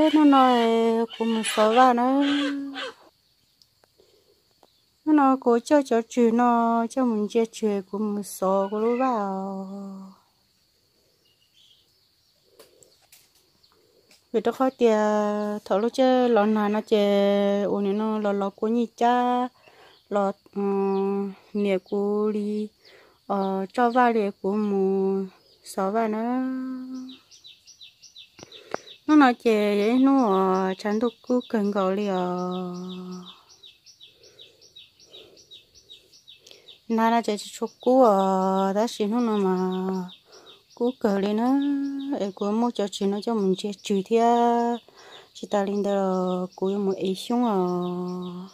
Hnub no kuv mus xov vaj na. Hnub no kuv coj cov tswm no coj mus ntsia tswm, kuv mus xov kuv lub vaj os. Vim rau qhov tias thaum lub caij los nag no ces ua nim no los los kua nyij cab los, niam kuv li tso vaj li kuv mus xov vaj na. Hnub no ces yog ib hnub uas tshav ntuj kub kawg nkaus li os. Nag no ces tsis tshua kub os, tab sis hnub no mas kub kawg li na. Es kuv muab cov tswm no coj mus ntsia tswm thiab. Tsis tas li ntawd los kuv yuav mus ev xyoob os.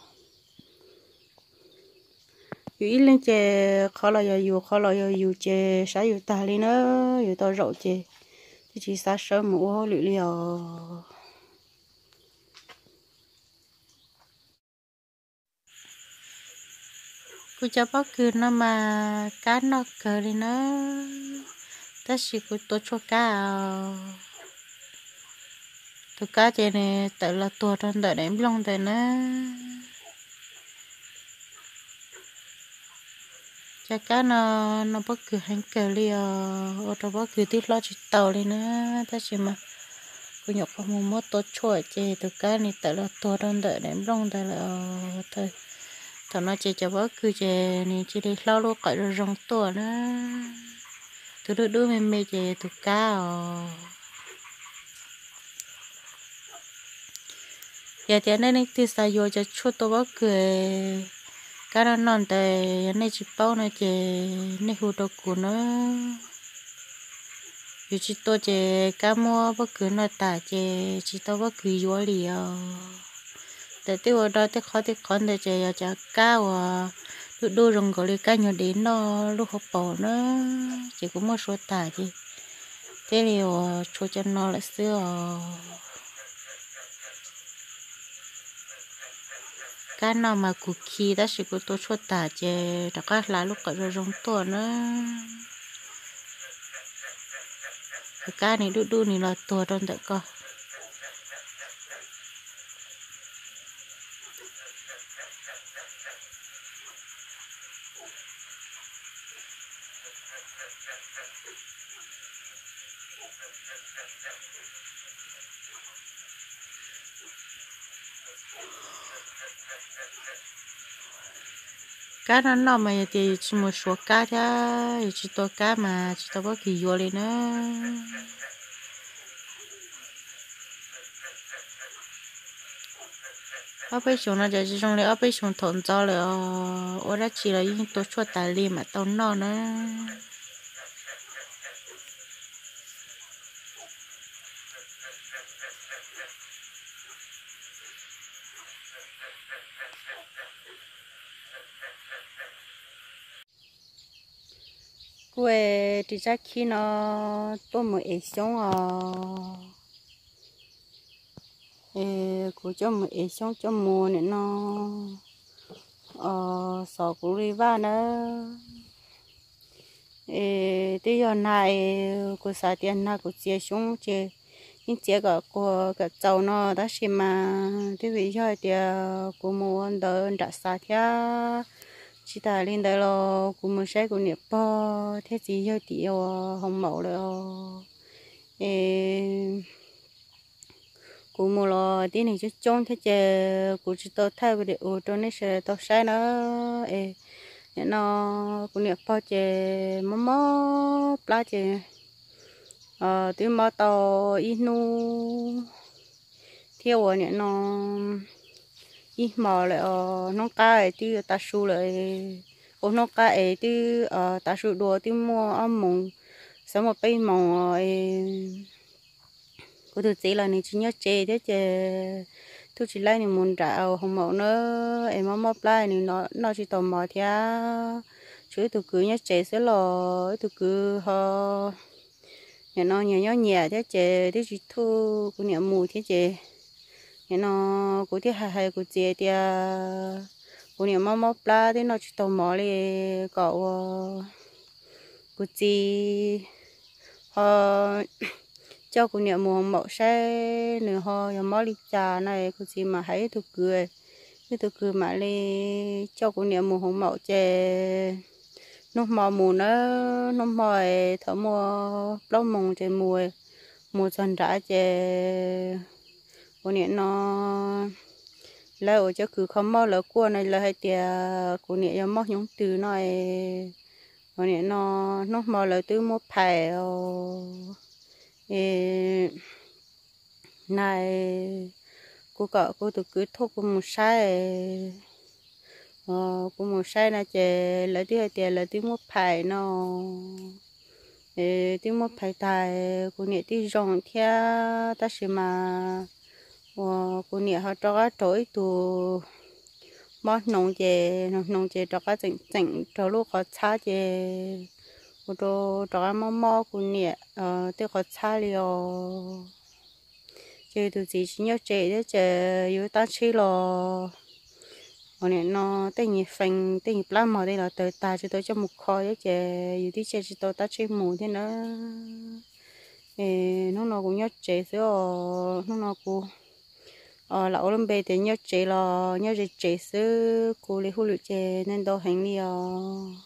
Yus ib leeg ces qhov los yog yus, qhov los yog yus ces saib yus tag li na. Yus tau zaum ces twb tsis xav sawv mus ua hauj lwm li os. Kuv cov pob kws no mas kab noj kawg li na, tab sis kuv tua tshuaj kab os. Tus kab ces nws tawm los tuag rau ntawm daim nplooj ntawd na. Cov kab no, no pob kws heev kawg li os, ua rau pob kws twb hlob tsis tau li na, tab sis mas kuv nyuam qhuav mus muab tua tshuaj ces tus kab nws tawm los tuag rau ntawm daim nplooj ntawd lawm. Thaum no ces cov pob kws ces nws cia li hlob lub qawm zoo zoo tuaj na. Tus dub dub me me ces tus kab os. Yog tias nej leej twg xav yuav cov tshuaj tua pob kws kab noj noj ntawd, yog nej tsis paub no ces nej hu rau kuv na. Yus tsis tua ces kab muab pob kws noj tas ces tsis tau pob kws yuav li os. Ntawm tej ua dog tej qhov tej qhov ntawd ces yog cov kab uas dub dub zoo nkaus li kab nyuag dev noj lub hauv paus na, ces kuv muab suav tas ces thiaj li uas tshuav cov no lawm xwb os. Kab noj mas kuv khi tab sis kuv tua tshuaj tas ces rov qab hla lub qawm zoo zoo tuaj na. Tus kab nws dub dub nws los tuag rau ntawm ko. Kab noj noj mas yog tias yus tsis mus suav kab thiab yus tsis tua kab mas tsis tau pob kws yuav li na. Ob peb xyoos no ces tsis zoo li ob peb xyoos thaum ntxov lawm os, ua dab tsi los yeej tua tshuaj tas li mam tau noj na. Kuv ris tsab khib no tuaj mus ev xyoob os. Kuv coj mus ev xyoob coj mus nim no xov kuv li vaj nawb. Es twb yog nag es kuv xav tias nag kuv txiav xyoob ces yeej txiav kom quag kom txaus no tab sis mas twb vim yog hais tias kuv mus ua ntawv nram xav thiab. Tsis tas li ntawd los kuv mus saib kuv niam pog thiab txiv yawg tim uas hoos maum lawm os. Es kuv mus los tib neeg coob coob thiab ces kuv tsis tau thaij video rau nej sawv daws tau saib na. Es nim no kuv niam pog ces mob mob plab ces twb mob tau ib hnub thiab uas nim no ib hmo lawm os. Hnub qab es twb tav su lawm, ua hnub qab es twb tav su dua twb muaj ob moos, xav muaj peb moos os. Kuv tus txiv los nws tsis nyob tsev thiab ces tub tsis laib nws mus nram hoos maum na, es mob mob plab nws noj tsis tau mov thiab. Tshuav ib tug kwv nyob tsev xwb los ib tug kwv ho nim no nyias nyob nyias thiab ces twb tsis thuj kuv niam mus thiab ces nim no kuv thiaj hais hais kuv txiv tias kuv niam mob mob plab twb noj tsis tau mov li, kom ua kuv txiv ho coj coj kuv niam mus hoov maum saib nws ho yog mob li cas na. Kuv txiv mam hais ib tug kwv, ib tug kwv mam li coj kuv niam mus hoov maum ces hnub hmo mus na, hnub hmo thaum muaj plaub moos ces mus, mus txog nrad ces kuv niam no lawv ua cov kws kho mob lawv kuaj no lawv hais tias kuv niam yog mob hnyoob twg no es kuv niam no hnub hmo lawv twb muab phais os. Es na, kuv kom kuv tus kwv thauj kuv mus saib. Kuv mus saib no ces lawv twb hais tias lawv twb muab phais no, twb muab phais tas kuv niam twb zoo thiab tab sis mas uas kuv niam ho rov qab raug ib tug mob hnoos ces hnoos ces rov qab txeem txeem raug lub qhov txhab ces kuv rov qab mob mob kuv niam tej qhov txhab li os. Ces tus txiv tsis nyob tsev thiab ces yus tab tsheb los uas nim no tej nyuag fees tej nyuag plab mog tej los tawg tag tsis tau coj mus kho thiab ces yus twb cia tsis tau tab tsheb mus thiab na. Hnub no kuv nyob tsev xwb os, hnub no kuv lam ua lub npe tias nyob tsev los nyob ze tsev xwb, kuv li hauj lwm ces ntau ntau heev li os.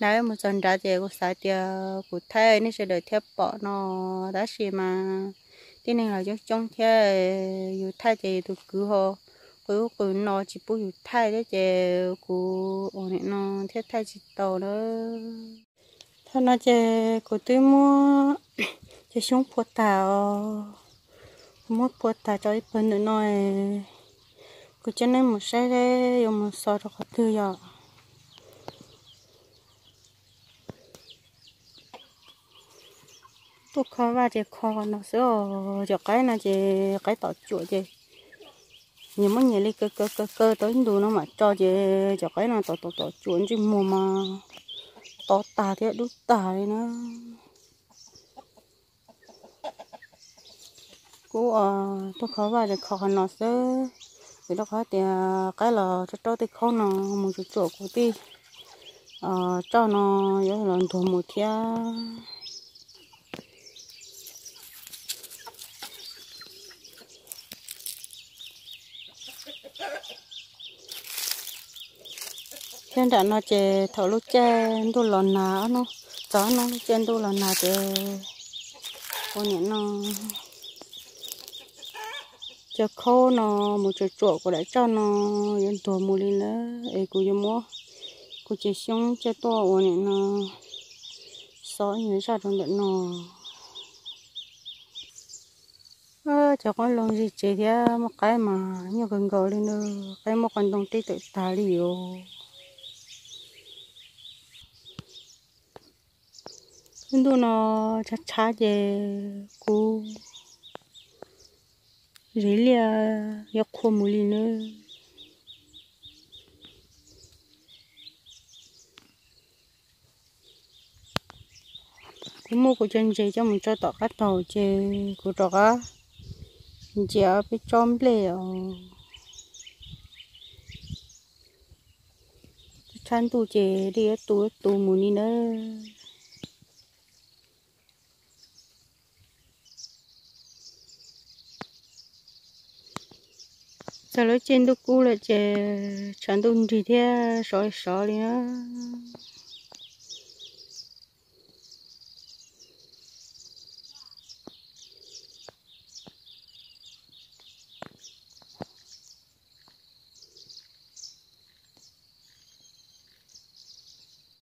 Lawv mus txog nrad ces kuv xav tias kuv thaij nej sawv daws thiaj pom no, tab sis mas tib neeg los coob coob thiab, yus thaij ces yus tus kwv ho qw ub qw no tsis pub yus thaij thiab ces kuv ua nim no thiaj thaij tsis tau na. Thaum no ces kuv twb muab cov xyoob phua tag os, kuv muab phua tag rau ib pawg ntawm no, kuv coj nej mus saib yuav mus xo rau qhov twg yom. Tuaj kho vaj ces kho qhov no xwb os, cov qaib no ces qaib tom cuam ces nyias muab nyias li kaw kaw kaw kaw tau ib ntus no mam tso ces cov qaib no tom tom tom cuam ntsej muag mas to tag thiab dub tag li na. Kuv tuaj kho vaj ces kho qhov no xwb, vim rau qhov tias qaib los rau rau tej khaub no mus tsuam tsuam kuv tej tsoj no yuav los ntuag mus thiab. Thiab nram no ces thaum lub caij ntuj los nag, txog ob hnub lub caij ntuj los nag ces ua nim no cov khaub no mus tsuam tsuam kuv daim tsoj no yuav ntuag mus li na. Es kuv yuav muab kuv cov xyoob coj tuaj ua nim no xo ib nyuag zaj rau ntawm no. Cov qoob loo ze tsev thiab muaj qaib mas nyuaj kawg nkaus li na, qaib muab qoob ntoo teb tawm tag li os. Lub ntuj no tshav tshav ces kuv zes liaj yuav qhua mus li nawb. Kuv muab kuv cov ntses coj mus tso tom qab taug ces kuv rov qab ntsia peb tsob nplej os. Tshav ntuj ces dej yuav tu yuav tu mus li nawb. Txog lub caij ntuj kub lawm ces tshav ntuj nrig thiab sov sov li na.